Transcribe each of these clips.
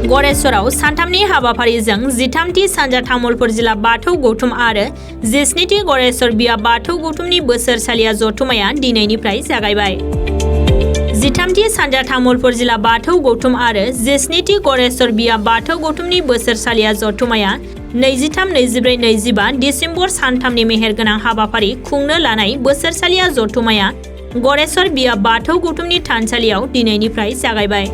गरेश्वराव सानथामनि हाबाफारिजों 13थि सानजा तामुलपुर जिल्ला बाथौ गौथुम आरो 17थि गरेश्वर बिया बाथौ गौथुमनि बोसोरसालिया जथुमाया दिनैनिफ्राय जागायबाय। 13थि सानजा तामुलपुर जिल्ला बाथौ गौथुम आरो 17थि गरेश्वर बिया बाथौ गौथुमनि बोसोरसालिया जथुमाया 23, 24, 25 डिसेम्बर सानथामनि मेहेरगोनां हाबाफारि खुंनो लानाय बोसोरसालिया जथुमाया गरेश्वर बिया बाथौ गौथुमनि थानसालियाव दिनैनिफ्राय जागायबाय।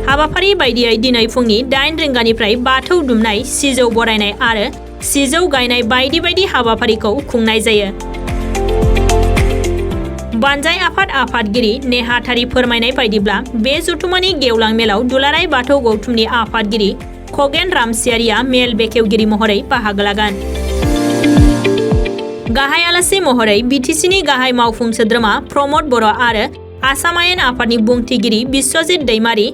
हाबाफारि बायदियै दिनै फुंनि 8 रिंगानिफ्राय बाथौ दुमनाय, सिजौ बरायनाय आरो सिजौ गायनाय बायदि बायदि हाबाफारिखौ खुंनाय जायो। बानजाय आफादगिरि नेहाथारि फोरमायनाय बायदिब्ला बे जथुमानि गेवलां मेलाव दुलाराय बाथौ गौथुमनि आफादगिरि खगेन रामसियारिया मेल बेखेवगिरि महरै बाहागो लागोन। गाहाय आलासि महरै बिटिसिनि गाहाय मावफुं सोद्रोमा प्रमद बर' आरो आसाम आयेन आफादनि बुंथिगिरि बिश्वजित दैमारी,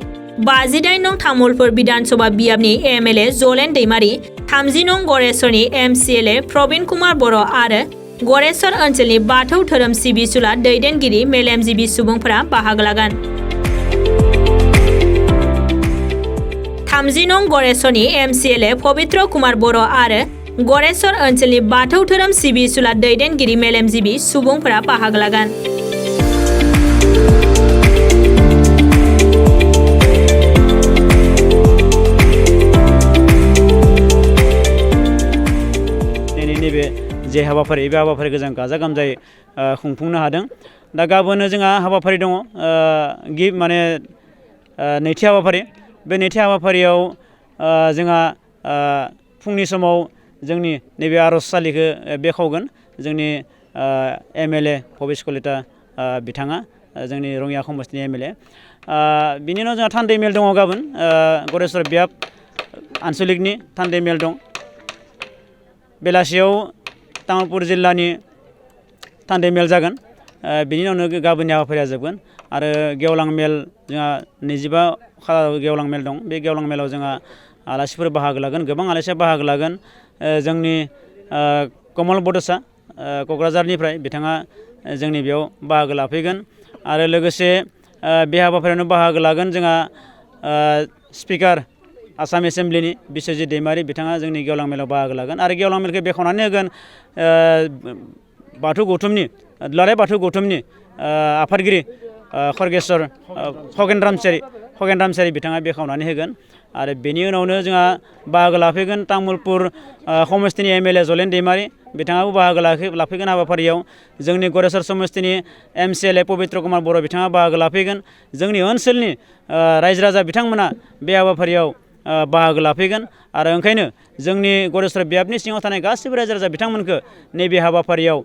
58 नं तामुलपुर विधानसभा बियाबनि एमएलए जलेन दैमारी, 30 नं गरेश्वरनि एमसिएलए प्रबिन कुमार बर' आरो गरेश्वर ओनसोलनि बाथौ धोरोम सिबिसुला दैदेनगिरि मेलेमजिबि सुबुंफोरा बाहागो लागोन। 30 नं गरेश्वरनि एमसिएलए पबित्र कुमार बर' आरो गरेश्वर ओनसोलनि बाथौ धोरोम सिबिसुला दैदेनगिरि मेलेमजिबि सुबुंफोरा बाहागो लागोन। नैबे जे हाबाफारि बे हाबाफारिखौ जों गाजा गोमजायै खुंफुंनो हादों। दा गाबोननो जोंहा हाबाफारि दङ, माने नैथि हाबाफारि। बे नैथि हाबाफारियाव जोंहा फुंनि समाव जोंनि नैबे आर'जसालिखौ बेखेवगोन जोंनि एमएलए भबेस कलिता बिथाङा, जोंनि रङिया समस्तिनि एमएलए। बिनि उनाव जोंहा थान्दै मेल दङ गाबोन, गरेश्वर बियाब आनसलिकनि थान्दै मेल दं। बेलासियाव तामुलपुर जिल्लानि थान्दै मेल जागोन। बिनि उनावनो गाबोननि हाबाफारिया जोबगोन आरो गेवलां मेल जोंहा 25 खालाराव गेवलां मेल दं। बे गेवलां मेलाव जोंहा आलासिफोर बाहागो लागोन, गोबां आलासिया बाहागो लागोन। जोंनि कमल बड'सा क'क्राझारनिफ्राय बिथाङा जोंनि बेयाव बाहागो लाफैगोन आरो लोगोसे बे हाबाफारियावनो बाहागो लागोन जोंहा स्पिकार आसाम एसेम्ब्लिनि बिश्वजित दैमारी, बिथाङा जोंनि गेवलां मेलाव बाहागो लागोन आरो गेवलां मेलखौ बेखेवनानै होगोन बाथौ गौथुमनि दुलाराय बाथौ गौथुमनि आफादगिरि खगेन रामसियारि बिथाङा बेखेवनानै होगोन आरो बेनि उनावनो जोंहा बाहागो लाफैगोन तामुलपुर समस्तिनि एमएलए जलेन दैमारी, बिथाङाबो बाहागो लाफैगोन हाबाफारियाव। जोंनि गरेश्वर समस्तिनि एमसिएलए पबित्र कुमार बर' बिथाङा बाहागो लाफैगोन। जोंनि ओनसोलनि रायजो राजा बिथांमोना बे हाबाफारियाव बाहागो लाफैगोन आरो ओंखायनो जोंनि गरेश्वर बियाबनि सिङाव थानाय गासैबो रायजो राजा बिथांमोनखौ नैबे हाबाफारियाव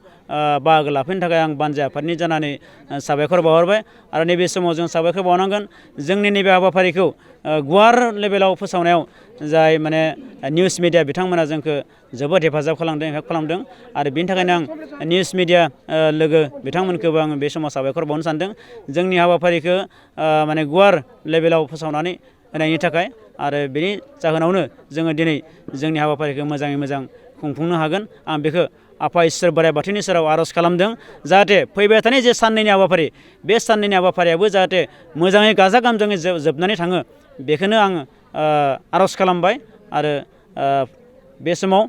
बाहागो लाफैनो थाखाय आं बानजाय आफादनि जानानै साबायखर बावहरबाय आरो नैबे समाव जों साबायखर बावनांगोन जोंनि नैबे हाबाफारिखौ गुवार लेभेलाव फोसावनायाव जाय माने निउस मिडिया बिथांमोना जोंखौ जोबोद हेफाजाब खालामदों आरो बेनि थाखायनो आं निउस मिडिया लोगो बिथांमोनखौबो आं बे समाव साबायखर बावनो सानदों जोंनि हाबाफारिखौ माने गुवार लेभेलाव फोसावनानै होनायनि थाखाय आरो बेनि जाहोनावनो जोङो दिनै जोंनि हाबाफारिखौ मोजाङै मोजां खुंफुंनो हागोन। आं बेखौ आफा इसोर बोराइ बाथौनि सेराव आर'ज खालामदों जाहाथे फैबाय थानाय जे साननैनि हाबाफारि बे साननैनि हाबाफारियाबो जाहाथे मोजाङै गाजा गोमजायै जोबनानै थाङो बेखौनो आङो आर'ज खालामबाय आरो बे समाव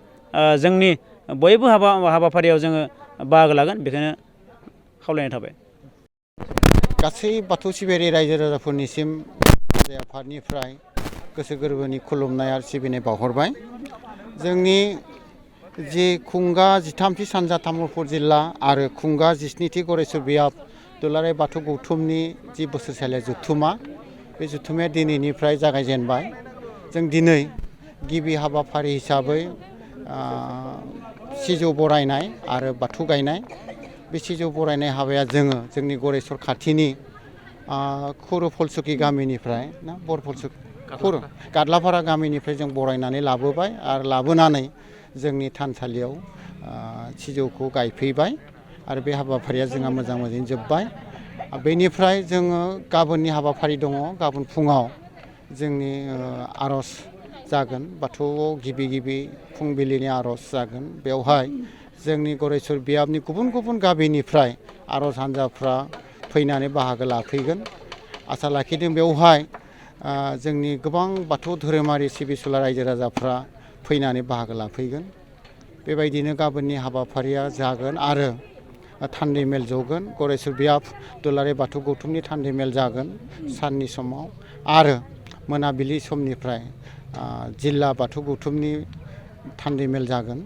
जोंनि बयबो हाबाफारियाव जोङो बाहागो लागोन बेखौनो खावलायनाय थाबाय। गासै बाथौ सिबियारि रायजो राजाफोरनिसिम आफादनिफ्राय गोसो गोरबोनि खुलुमनाय आरो सिबिनाय बावहरबाय। जोंनि जि खुंगा 13थि सानजा तामुलपुर जिल्ला आरो खुंगा 17थि गरेश्वर बियाब दुलाराय बाथौ गौथुमनि जि बोसोरसालिया जथुमा बे जथुमाया दिनैनिफ्राय जागायजेनबाय। जों दिनै गिबि हाबाफारि हिसाबै सिजौ बरायनाय आरो बाथौ गायनाय बे सिजौ बरायनाय हाबाया जोंनि गरेश्वर खाथिनि खुरु फलसुखि गामिनिफ्राय गादलापारा गामिनिफ्राय जों बरायनानै लाबोबाय आरो लाबोनानै जोंनि थानसालियाव सिजौखौ गायफैबाय आरो बे हाबाफारिया जोंहा मोजाङैनो जोब्बाय। बेनिफ्राय जोङो गाबोननि हाबाफारि दङ। गाबोन फुङाव जोंनि आर'ज जागोन, बाथौआव गिबि फुंबिलिनि आर'ज जागोन। बेवहाय जोंनि गरेश्वर बियाबनि गुबुन गुबुन गामिनिफ्राय आर'ज हान्जाफ्रा फैनानै बाहागो लाफैगोन। आसा लाखिदों बेवहाय जोंनि गोबां बाथौ धोरोमारि सिबिसुला रायजो राजाफ्रा फैनानै बाहागो लाफैगोन। बेबायदिनो गाबोननि हाबाफारिया जागोन आरो थान्दै मेल जगोन। गरेस्वर बियाब दुलाराय बाथौ गौथुमनि थान्दै मेल जागोन साननि समाव आरो मोनाबिलि समनिफ्राय जिल्ला बाथौ गौथुमनि थान्दै मेल जागोन।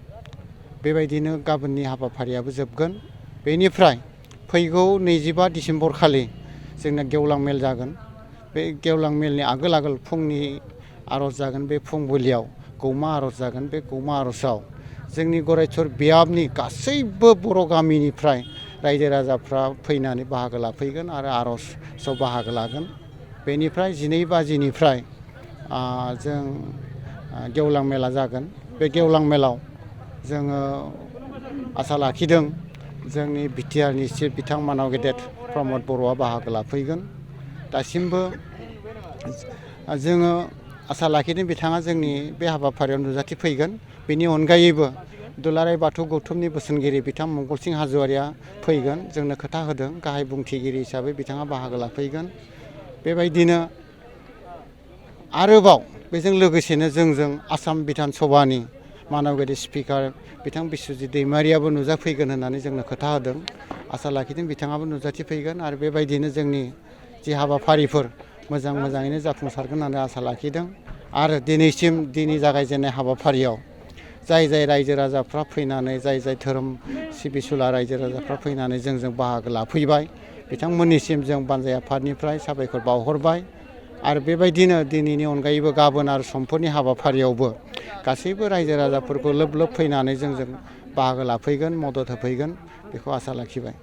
बेबायदिनो गाबोननि हाबाफारियाबो जोबगोन। बेनिफ्राय फैगौ 25 डिसेम्बर खालि जोंना गेवलां मेल जागोन। बे गेवलां मेलनि आगोल फुंनि आर'ज जागोन। बे फुंबिलियाव गौमा आर'ज जागोन। बे गौमा आर'जआव जोंनि गरेस्वर बियाबनि गासैबो बर' गामिनिफ्राय रायजो राजाफ्रा फैनानै बाहागो लाफैगोन आरो आर'जआव बाहागो लागोन। बेनिफ्राय 12 बाजिनिफ्राय जों गेवलां मेला जागोन। बे गेवलां मेलाव जोङो आसा लाखिदों जोंनि बिटिआरनि चिफ बिथां मानाव गेदेर प्रमद बर'आ बाहागो लाफैगोन। दासिमबो जोङो आसा लाखिदों बिथाङा जोंनि बे हाबाफारियाव नुजाथिफैगोन। बेनि अनगायैबो दुलाराय बाथौ गौथुमनि बोसोनगिरि बिथां मंगलसिं हाज'वारिया फैगोन। जोंनो खोथा होदों गाहाय बुंथिगिरि हिसाबै बिथाङा बाहागो लाफैगोन। बेबायदिनो आरोबाव बेजों लोगोसेनो जोंजों आसाम बिधान सभानि मानगेरि स्पिकार बिथां बिस्वजित दैमारियाबो नुजाफैगोन होननानै जोंनो खोथा होदों। आसा लाखिदों बिथाङाबो नुजाथिफैगोन आरो बेबायदिनो जोंनि जि हाबाफारिफोर मोजाङैनो जाफुंसारगोन होननानै आसा लाखिदों। आरो दिनै जागायजेननाय हाबाफारियाव जाय रायजो राजाफ्रा फैनानै जाय धोरोम सिबिसुला रायजो राजाफ्रा फैनानै जोंजों बाहागो लाफैबाय बिथांमोननिसिम जों बानजाय आफादनिफ्राय साबायखर बावहरबाय। आरो बेबायदिनो दिनैनि अनगायैबो गाबोन आरो समफोरनि हाबाफारियावबो गासैबो रायजो राजाफोरखौ लोब फैनानै जोंजों बाहागो लाफैगोन, मदद होफैगोन बेखौ आसा लाखिबाय।